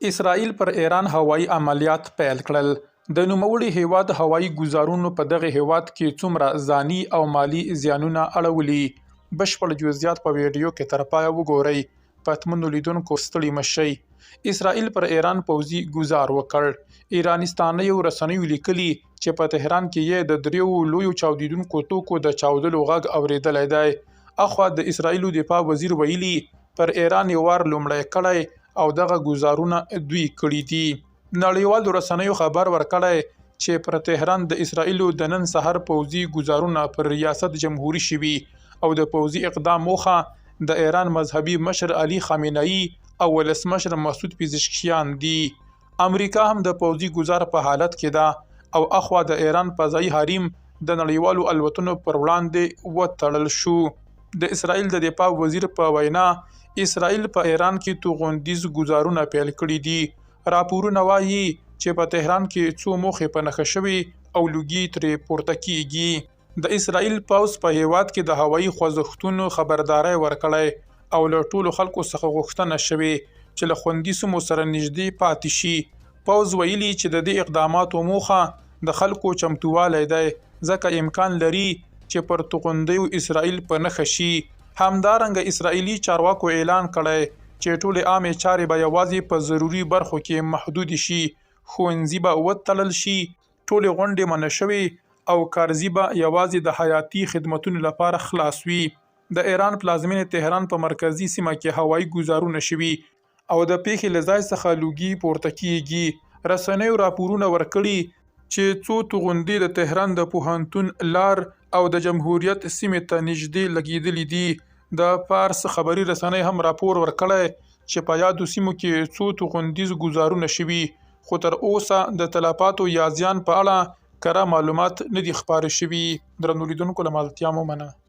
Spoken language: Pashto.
اسرائیل پر ایران هوایي عملیات پیل کړل. د نوموړي هېواد هوایي ګوزارونو په دغه هېواد کې څومره ځاني او مالي زیانونه اړولي؟ بشپړ جزئیات په ویډیو کې تر پایه وګورئ. پتمنو لیدونکو ستړي مه شئ. اسرائیل پر ایران پوځي ګوزار وکړ. ایرانستانیو رسنیو لیکلي چې په تهران کې یې د دریو لویو چاودیدونکو توکو د چاودلو غږ اوریدلی دی. اخوا د اسرائیلو دفاع وزیر ویلي، پر ایران یې وار لومړی کړی او دغه ګوزارونه دوی کړي دي. نړیوالو رسنیو خبر ورکړی چې پر تهران د اسرائیلو د نن سهار پوځي ګوزارونه پر ریاست جمهوري شوي او د پوځي اقدام موخه د ایران مذهبي مشر علي خامنهيي او ولسمشر مسعود پزشکیان دي. امریکا هم د پوځي ګوزار په حالت کې ده او اخوا د ایران فضايي حریم د نړیوالو الوتنو پر وړاندې وتړل شو. د اسرائیل د دفاع وزیر په وینا، اسرائیل په ایران کې توغندیز ګوزارونه پیل کړي دي. راپورونه وايي چې په تهران کې څو موخې په نښه شوې او لوګي ترې پورته کېږي. د اسرائیل پوځ په هېواد کې د هوایي خوځښتونو خبرداری ورکړی او له ټولو خلکو څخه غوښتنه شوې چې له خوندي سیمو سره نږدې پاتې شي. پوځ ویلي چې د دې اقداماتو موخه د خلکو چمتووالی دی، ځکه امکان لري چې پر توغندیو اسرائیل په نښه شي. همدارنګه اسرائیلي چارواکو اعلان کړی چې ټولې عامې چارې به یوازې په ضروري برخو کې محدودې شي، ښوونځي به وتړل شي، ټولې غونډې منع شوې او کارځي به یوازې د حیاتي خدمتونو لپاره خلاص وي. د ایران پلازمېنې تهران په مرکزي سیمه کې هوایي ګوزارونه شوي او د پېښې له ځای څخه لوګي پورته کېږي. رسنیو راپورونه ورکړي چې څو توغندي د تهران د پوهنتون لار او د جمهوریت سیمې ته نږدې لګېدلي دي. د فارس خبري رسنۍ هم راپور ورکړی چې په یادو سیمو کې څو توغندیز ګوزارونه شوي، خو تر اوسه د تلفاتو یا زیان په اړه کره معلومات نه دي خپاره شوي. درنو لیدونکو له ملتیا مو مننه.